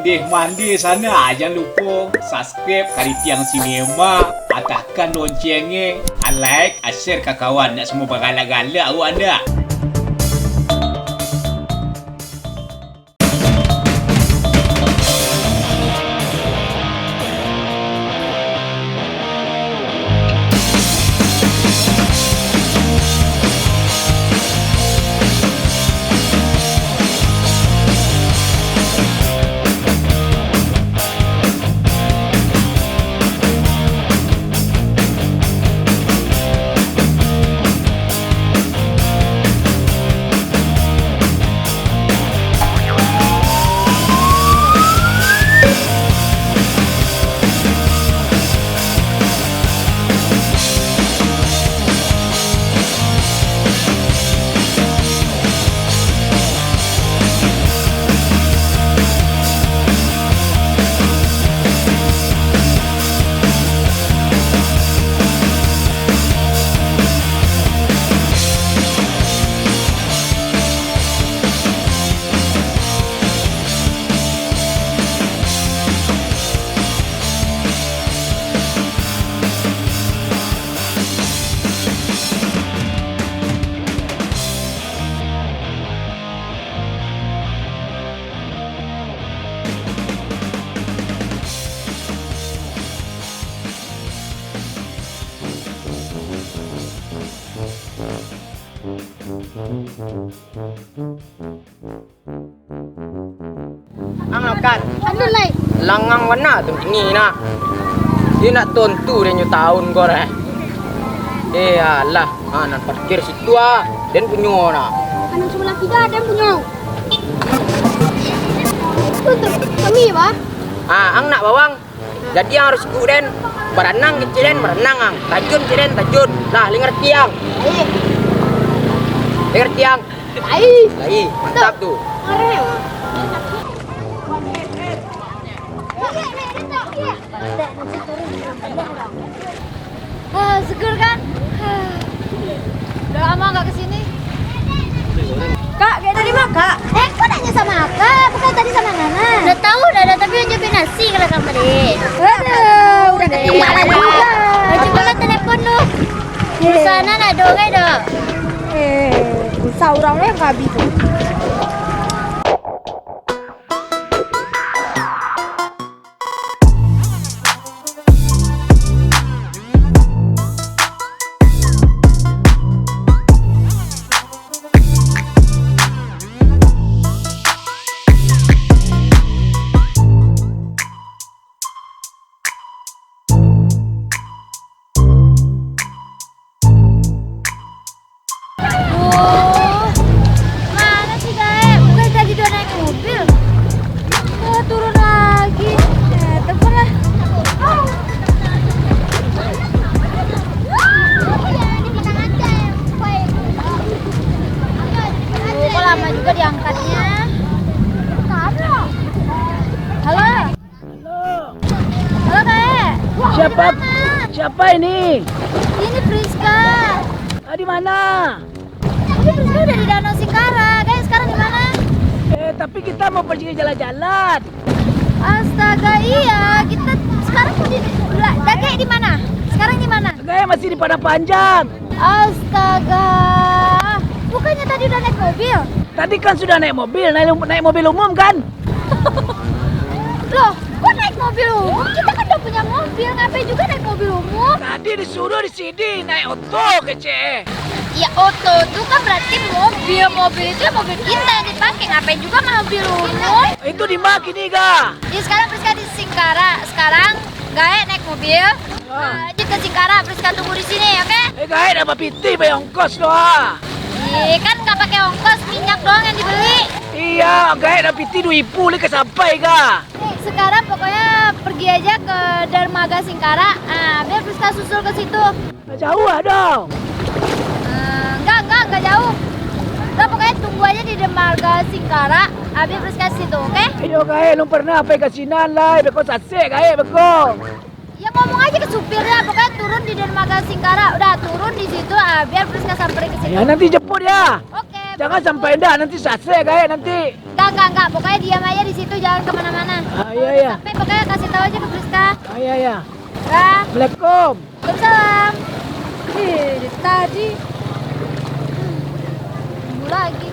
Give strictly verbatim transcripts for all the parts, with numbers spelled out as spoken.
Eh, mandi sana, jan lupo subscribe Karitiang Sinema, atahkan loncengnya, like, share ka kawan, nak semua bagalak-galak awak ndak? Ang Lakan. Anu lai. Langang bana tu ni nah. Dia nak tontu dia nyo taun ko eh. Eh alah, ha, nan parkir situ ah. Den punyo nah. Anu sabalah tiga den punyo. Tuntut kami bah. Ah, ang nak bawang. Jadi ang harus ikut den. Baranang kecil den, baranang ang. Tajun kecil den, tajun. Lah, li ngerti ang. Li ngerti ang. Ai. Lai, mantap tu. Ah, seger kan? Ah. Udah lama nggak kesini. Kak, kayak tadi mah, Kak. Eh, kok nanya sama Akak? Bukan tadi sama Nana. Udah tahu, udah ada, tapi yang jawabin nasi kalau sama dek. Aduh, udah ketinggalan juga. Lagi pula telepon tu. Eh. Pulsa Nana ada, kan, dah? Eh, pulsa orang lah yang habis tu. Duh, mana si Gaek? Bukan tadi udah naik mobil? Wah, turun lagi. Eh, telepon lah. Duh, kok lama juga diangkatnya. Halo. Halo. Halo, Kak. Siapa, siapa ini? Ini Priska. Ah, di mana? Ini Priska udah di Danau Singkarak. Kak, sekarang di mana? Eh, tapi kita mau pergi jalan-jalan. Astaga, iya. Kita sekarang mau di, la-, Kak, di mana? Sekarang di mana? Saya masih di Padang Panjang. Astaga. Bukannya tadi udah naik mobil? Tadi kan sudah naik mobil, naik, naik mobil umum kan? Loh, kok naik mobil umum? Kita kan udah punya mobil, ngapain juga naik mobil umum? Tadi disuruh di sini naik oto kecek. Ya, oto tu kan berarti mobil. Mobil itu ya mobil kita yang dipakai. Ngapain juga mobil umum? Itu di mana kini, Ga? Ya, sekarang Priska di Singkarak. Sekarang Gaek naik mobil. Ah. Ah, lanjut ke Singkarak, Priska tunggu di sini, oke? Eh, Gaek dah bapitih bayar ongkos tu, ah. Ih, kan nggak pakai ongkos, minyak doang yang dibeli. Iya, Gaek dah pitih dua ribu, lai ka sampai, Ga? Sekarang pokoknya pergi aja ke dermaga Singkarak, ah, biar Priska susul ke situ. Nggak jauh lah, dong. Ah, enggak, enggak, enggak jauh. Udah, pokoknya tunggu aja di dermaga Singkarak, ah, biar Priska situ, oke? Iyo, Gaek, lun pernah pai ka sinan, lai, beko sasek, Gaek, beko. Ya, ngomong aja ke supirnya, pokoknya turun di dermaga Singkarak. Udah, turun di situ, ah, biar Priska samperin ke situ. Ya, nanti jemput ya. Oke. Jangan sampai ndak, nanti sasek Gaek nanti. Enggak, enggak. Pokoknya diam aja di situ, jangan kemana-mana. Ah, iya, iya. Sampai, pokoknya kasih tahu aja ke Priska. Ah, iya, iya. Dah. Assalamualaikum. Waalaikumsalam. Eh, dari tadi. Nunggu lagi.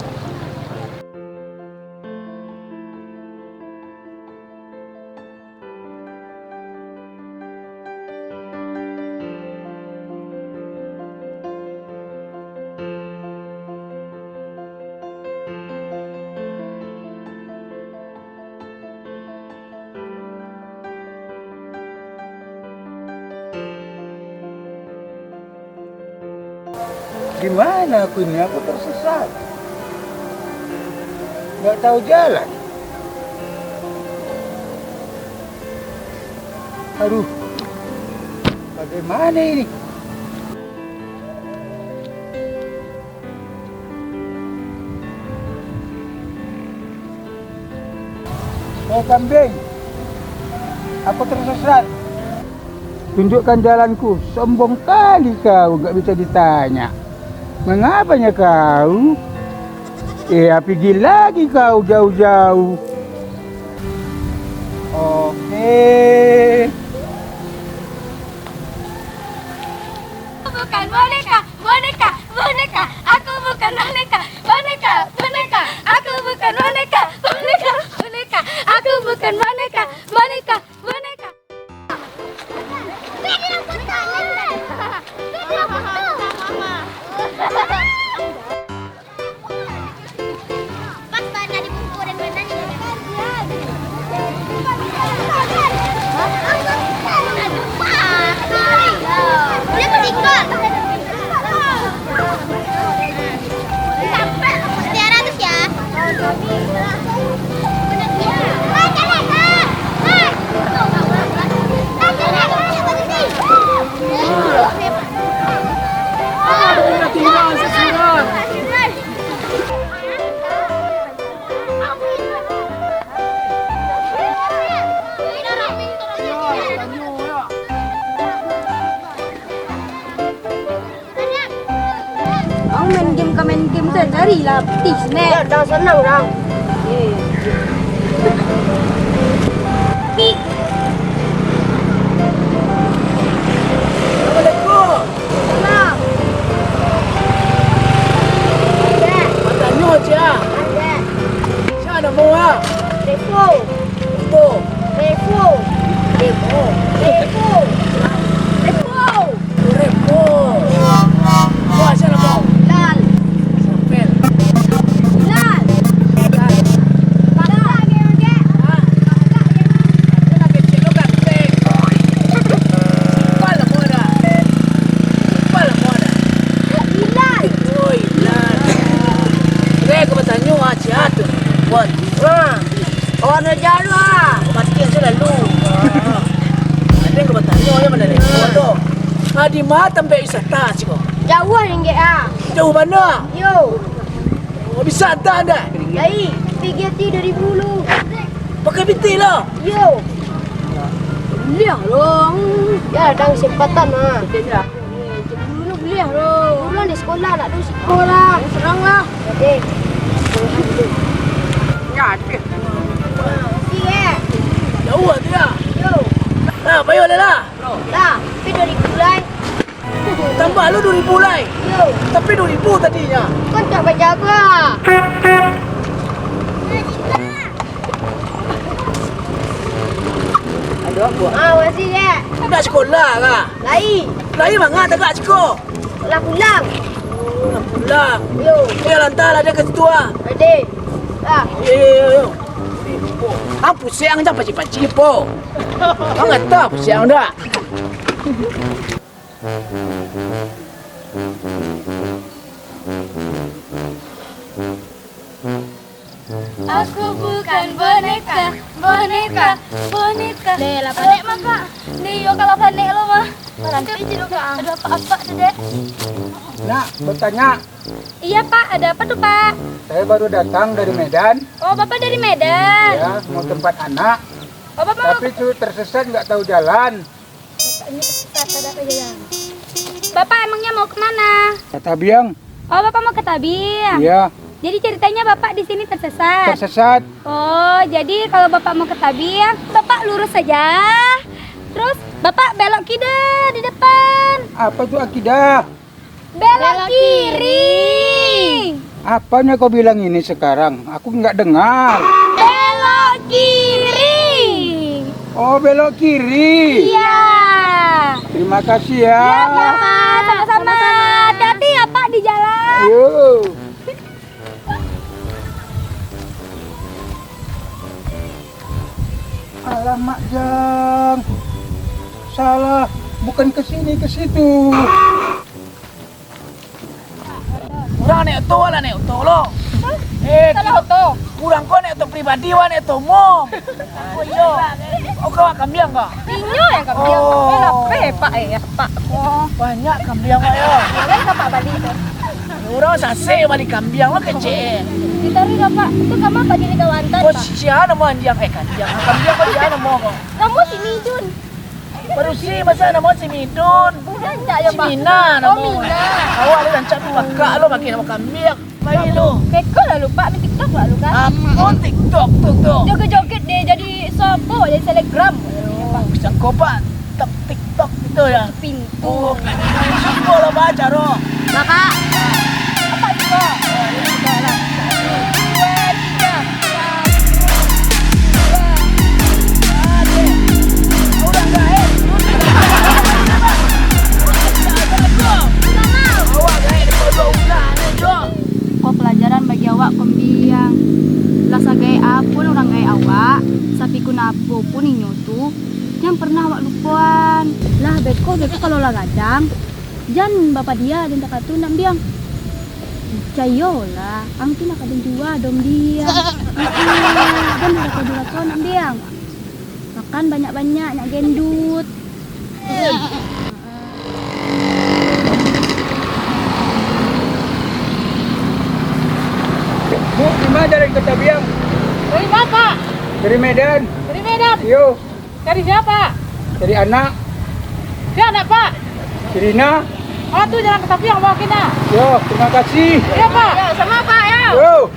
Di mana aku ini? Aku tersesat. Nggak tahu jalan. Aduh, bagaimana ini? Eh, kambing, aku tersesat. Tunjukkan jalanku, sombong kali kau, gak bisa ditanya. Mengapanya kau? Eh, pigi lagi kau jauh-jauh. Oke. Bukan boneka, boneka, boneka. Aku bukan boneka, boneka, boneka. Aku bukan boneka, boneka, boneka. Aku bukan boneka, boneka, boneka. Pas bana dipukul dan bana ni. Dia ketinggal. Sampai tiga ratus ya. Ang main game ka main game tu, carilah petis, Nek. Ya, dah sanang, dah. Oke. Assalamualaikum. Salam. Ada. Batanyo, Cik, ah. Ada. Sia namo, ah? Revo. Revo. Revo. Revo. Revo. Revo. Revo. Wah, sia namo? Bilal. Bilal. Bilal. Bilal. Hah? Bilal. Bilal. Oi, Bilal. Weh, kau batanyo, ah, sia tu. Wan. Ah. Kawan aja lu, ah. Mati aja lalu. Ada yang kau batanyo, ya, mana ni? Waduh. Ah, di mana tampek wisata, siko? Jauah, Inggek, ah. Jauh mana? Yo. Oh, bisa hantar anda? Lai, pigi ati dari bulu. Pakai piti lah. Yo. Boleh lah. Ya, ada kesempatan, ah. Boleh lah. Dulu buliah lo. Buruan di sekolah, nak dulu sekolah. Serang lah. Oke. Jauah tu ya. Yo. Nah, payo lah lah. Lah, tapi dua ribu lai. Tambah lu dua ribu lai. Yo. Tapi dua ribu tadinya. Kan tak bajaga. Aduh, buat. Ah, masih ya. Nak sekolah lah. Lai. Lai manga tagak siko? Lah pulang. Oh, lah pulang. Yo. Eh, lantar lah dia ke situ ah. Ade. Ah. Yo, yo, yo, yo. Ah, pusiang jan pacik-pacik po. Ah, ngata pusiang dah. Aku bukan boneka, boneka, boneka. Deh, lah panek mah, Kak. Deh, iyo, kalau panek lo mah. Nanti aja lo, Kak. Ada apa-apa tu, Dek. Nak bertanya. Iya, Pak. Ada apa tuh, Pak? Saya baru datang dari Medan. Oh, Bapak dari Medan? Ya, mau tempat anak. Oh, Bapak mau. Tapi tu tersesat, nggak tahu jalan. Bapak emangnya mau kemana? Ke Tabiang. Oh, Bapak mau ke Tabiang? Iya. Jadi ceritanya Bapak di sini tersesat? Tersesat. Oh, jadi kalau Bapak mau ke Tabiang, Bapak lurus saja. Terus Bapak belok kida di depan. Apa tu akidah? Belok kiri. Apanya kau bilang ini sekarang? Aku nggak dengar. Belok kiri. Oh, belok kiri. Iya. Terima kasih ya. Iya, Bapak. Sama-sama. Hati-hati ya, Pak, di jalan. Ayo. Alamak, Jang. Salah. Bukan ke sini, ke situ. Urang naik oto lah, naik oto lo. Eh, salah oto. Urang ko naik oto pribadi, wak naik oto umum. Oh, iyo. Oh, kau kambiang kau? Inyo yang kambiang. Oh. Eh, lapeh, Pak, eh, Pak. Oh. Banyak kambiang, Pak, yo. Lain Bapak bali tu. Urang sasek bali kambiang lo kecek. Ditaruh dah, Pak. Itu kamar Pak Dini kawan tan, Pak. Sia namo anjiang, eh, kandiang. Kambiang ko sia namo ko? Namo si Midun. Padusi, masa namo si Midun? Rancak yo, Pak. Si Mina namo. Oh, Mina. Awak ni rancak tu bakak lo pakai namo kambiang. Baik lo. Beko lalu, Pak, main TikTok lalu kan? Apo TikTok tu, tu? Joget-joget deh, jadi sopo, jadi selebgram. Oh, sangko, Pak, tak TikTok gitu ya? Pintu. Oh, sangko lah, Pak, caro. Kakak. Apa juga? Dua, tiga. Ko pelajaran bagi awak, kambiang. Lah sagaek apo urang gaek awak, sapikun apo pun inyo tu, jan pernah awak lupoan. Lah beko, beko kalau lah gadang, jan bapadia, jan takatu nak biang. Cayolah, ang tu nak kadun jua dong biang. Jan durako-durako nak biang. Makan banyak-banyak, nak gendut. Bu, di ma jalan ka Tabiang? Dari ma, Pak? Dari Medan. Dari Medan? Iyo. Cari siapa? Cari anak. Siapa anak, Pak? Si Rina. Oh, tu jalan ka Tabiang, bawa kina. Yo, terima kasih. Iya, Pak. Ya, sama, Pak, ya. Yo.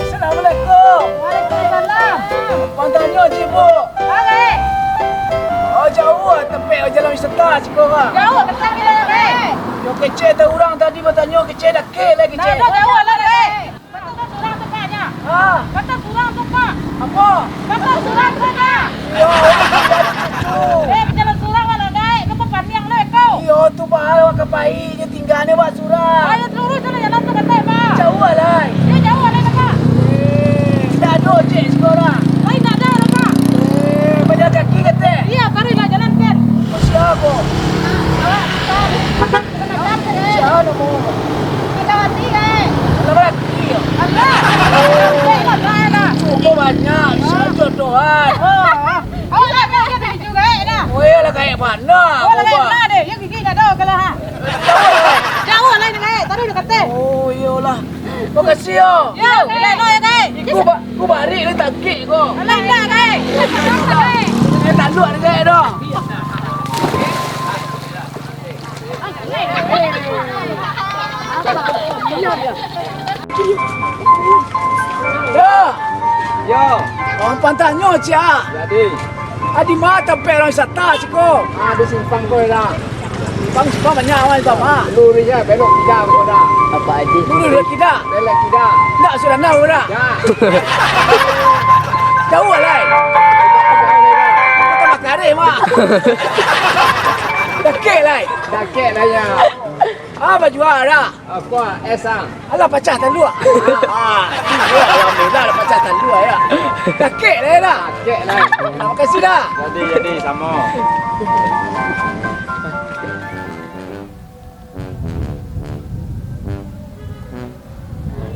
Assalamualaikum. Waalaikumsalam. Wan tanyo, Cik, Bu. Oke. Oh, jauah tampek jalan wisata siko, Kak. Jauah, tampek jalan, Kak. Yo, kecek tau urang tadi batanyo, kecek dakek lai, kecek. Nah, jauah lah, Kak. Kato surang tu, Pak, nyo. Ha? Kato surang tu, Pak. Apo? Kato surang tu, Pak. Iyo, urang ka jalan situ. Eh, ka jalan surang, Pak, lah, Dai. Ka Papaniang, lah, kau. Iyo, tu, Pak, awak ka pai, nyo tingga ni, Pak, surang. Ayo, lurus jalan, jalan tu, kato, Pak. Jauah, lai. Iyo, jauah, lai, Pak. Eh, indak ado ojek siko, lah. Lai, indak ado, Pak. Eh, bajalan kaki, kato. Iyo, paruik lah, jalan, kan. Sia ko? Pak, Pak. Sia namo? Indrawati, Gai. Indrawati, yo? Alah. Oh. Gai, lah, Gai, lah. Cubo banyak, sia jodohan. Oh, oh. Awak lah, Gai, Gai, tadi juga, Gai, dah. Oh, iyolah, Gai, mana? Oh, lah, Gai, mana deh? Yo, gigi ndak ado, kalah, ha. Jauah lah ini, Gai. Tadi udah kata. Oh, iyolah. Makasih, yo. Yo, Gai, no, yo, Gai. Ku ba-, ku barik ni takik ko. Alah, indak, Gai. Gai, taluak ni, Gai, doh. Yo. Yo. Urang pantanyo, Cik, ah. Jadi. Adi ma tampek urang wisata siko? Ah, di simpang ko lah. Simpang, simpang banyak, ah, simpang, ah. Lurus je, belok kida ko dah. Apa aja? Lurus belok kida. Belok kida. Ndak sudah nak, udah. Ya. Jauah, lai. Kota Makareh, mak. Dakek, lai. Dakek, lai, ya. Ah, bajual dah. Apa? Es, ah. Alah, pacah taluak. Ah, ah. Alhamdulillah, lah pacah taluak, ya. Dakek lah, ya, dah. Dakek lah. Terima kasih, dah. Jadi, jadi, samo.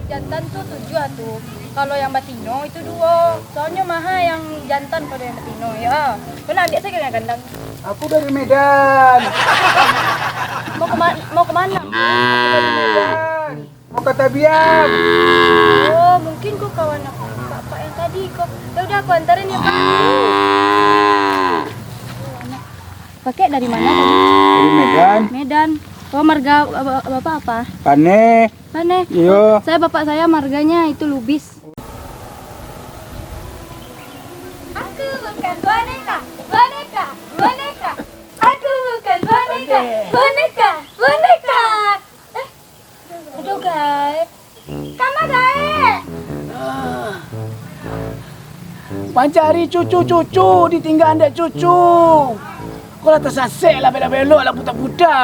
Jantan tu tujuah tu. Kalau yang batino itu duo. Soalnyo maha yang jantan pado yang batino, ya. Kau nak ambiak sajo yang gandang. Aku dari Medan. Mau ke ma-, mau ke mana? Aku dari Medan. Kota Biang. Oh, mungkin ko kawan aku, bapak yang tadi ko. Ya udah, aku antarin ya, Pak. Kakek dari mana tadi? Dari Medan. Medan. Oh, marga ba-, ba-, bapak apa? Paneh. Paneh. Iyo. Saya, bapak saya marganya itu Lubis. Aku bukan boneka, boneka, boneka. Aku bukan boneka, boneka, boneka. Eh, aduh, Gaek. Kama, Gaek? Mancari cucu-cucu, ditinggaan dek cucu. Ko lah tasasek lah, belok-belok lah, puta-puta.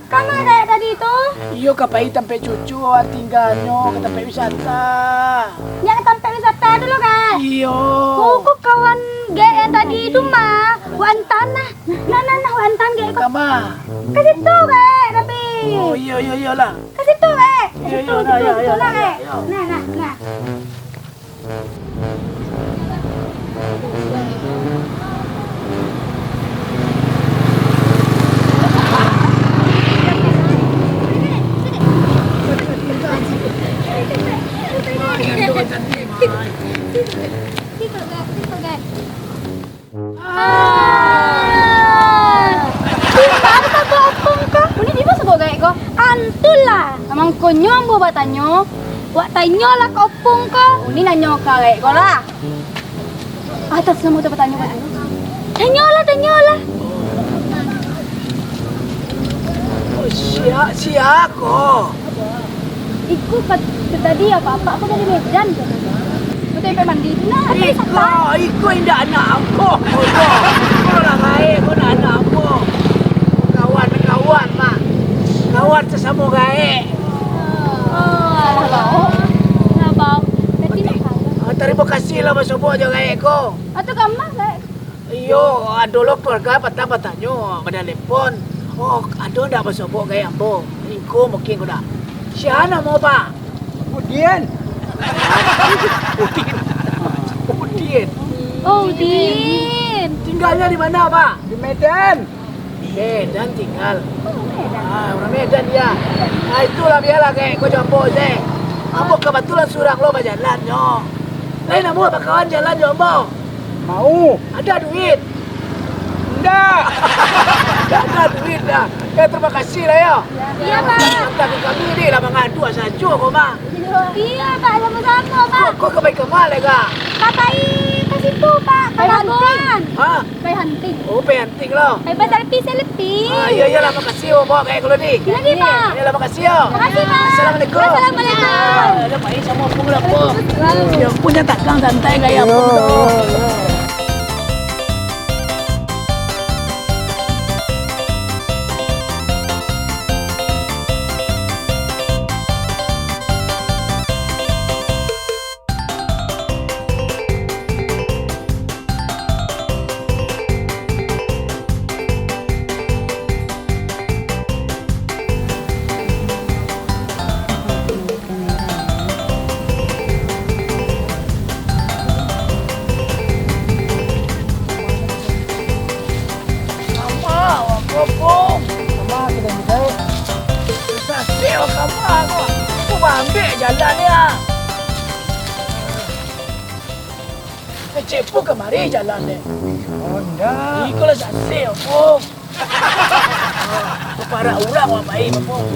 Kama Gaek tadi tu? Iyo, ka pai tampek cucu, tingganyo ka tampek wisata. Nyo ka tampek wisata dulu, Gaek? Iyo. Oh, ko kawan Gaek yang tadi tu mah, wak antaan nah. Nah, nah, nah, wak antaan Gaek ko. Kama? Ka situ, Gaek, tapi. Oh, iyo, iyo, iyolah. Ka situ, Gaek. Iyo, iyo, nah, iyo, iyo, nah, iyo, Gaek. Iyo. Nah, nah, nah. Ah. Pinta sabuik opung ko. Uni dima sabuik gaek ko? Antulah. Mangkonyo ambo batanyo, wak tanyolah ka opung ko. Uni nanyo ka gaek ko lah. Atas namo tu batanyo ka tu. Tanyolah, tanyolah. Sia, sia ko? Iko ka, ka tadi apak-apak ko dari Medan ko. Ko dari Medan tu nah, iko, iko indak anak ambo. Iko lah gaek, ko nak anak ambo. Kawan, kawan mah. Kawan sasamo gaek. Oh, alah, Bang. Nah, Bang. Berarti nak kalah. Ah, tarimo kasih lah basobok jo gaek ko. Atau ka ma gaek? Iyo, ado lo keluarga patang batanyo, badalepon. Oh, ado ndak basobok gaek ambo? Ingko mungkin ko dah. Sia namo, Pak? Udin. Udin. Udin. Oh, Udin. Tinggalnyo di mana, Pak? Di Medan. Medan tinggal. Ah, urang Medan dia. Ah, itulah, bialah gaek ko jo ambo se. Ambo kabatulan surang lo bajalan nyo. Lain ambo bakawan jalan jo ambo. Mau. Ada duit? Ndak. Ndak ada duit dah. Ya, terima kasih lah ya. Iya, Pak. Antar ke kami ni lah mangadu sajo ko mah. Iya, Pak, sama-sama, Pak. Kok, kok ka pai ka ma lai, Kak? Ka pai ka situ, Pak, ka Pai hunting. Labuan. Hah? Pai hunting. Oh, pai hunting lo. Pai baselfie-selfie. Ah, iya, iyalah, makasih, oh, bawa kayak kalau ni. Iya, nih, Pak. Iyalah, makasih, oh. Makasih, Pak. Assalamualaikum. Assalamualaikum. Ah, udah baik sama opung lah, Pung. Waalaikumsalam. Ya, punya takang santai kayak opung tu. Sasek kama ko. Ko baambek jalan ni, ah. Kecek pun kamari jalan deh. Oh, ndak. Iko lah sasek, Opung. Parak urang wak baik, Opung.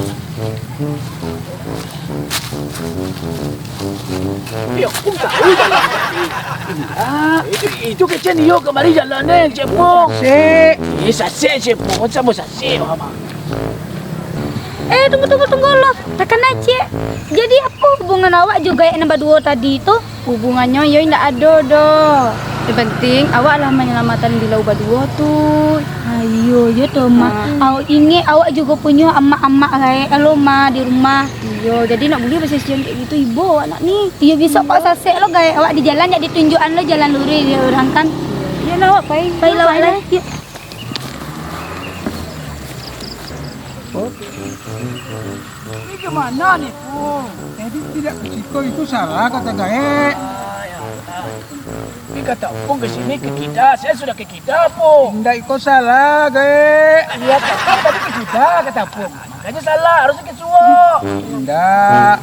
Yo, Opung tahu jalan tadi. Ndak. Itu, itu kecek iyo kamari jalan deh, Cek Pung. Sasek. Eh, sasek, Cek Pung. Samo sasek, wak mah. Eh, tunggu, tunggu, tunggu lo. Takana, Cek. Jadi, apo hubungan awak jo gaek nan baduo tadi tu? Hubungannyo iyo indak ado doh. Yang penting, awak lah manyalamakan diri awak baduo tu. Ayo, iyo tu, Ma. Ah. Awak ingek, awak jugo punyo amak-amak gaek lo, Ma, di rumah. Iyo, jadi ndak buliah basasian kayak gitu, ibo awak nak ni. Iyo, bisuak awak sasek lo gaek awak di jalan, jak ditunjuakan lo jalan luruih dek urang kan. Iyo, nah, awak pai. Pailah awak lai. Yuk. Ini kemana nih, Pung? Jadi tidak ke siko itu salah kata gaek. Ah, ya Iko Tapung ka siko ka kida, sia sudah ka kida, Pung. Indak, iko salah, Gaek. Iyo, tapi tadi ka kida, ka Tapung. Makonyo salah, harusnyo ka suok. Indak.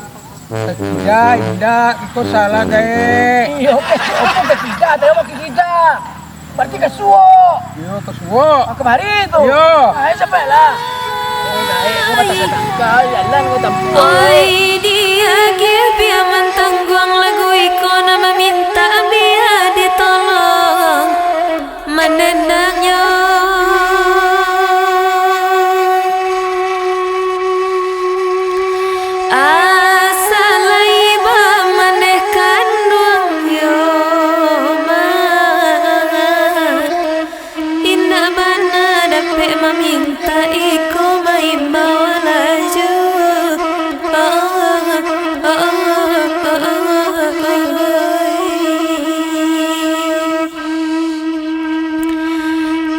Ka kida, indak. Iko salah, Gaek. Iyo, ka suok, ka kida, tadi ka kida. Bararti ka suok. Iyo, ka suok. Ah, kamari tu. Iyo. Ah, ayo, capeklah. Oh, Gaek, kau patah satangka, jalan kau tampuah. Oi, diagiah bia mantangguang lagu iko nan mamintak bia ditolong. Manandaknyo. Asa lai bamaneh kanduang yo mah. Indak bana dapek mamintak iko maimbau laju. Oh, oh, oh, oh, oh, oh.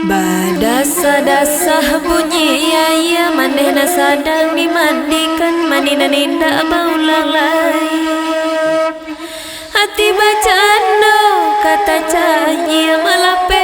Badasah-dasah bunyi aia, maneh nan sadang dimandikan, mani nan indak baulang lai. Ati bacando ka tacayia, malapeh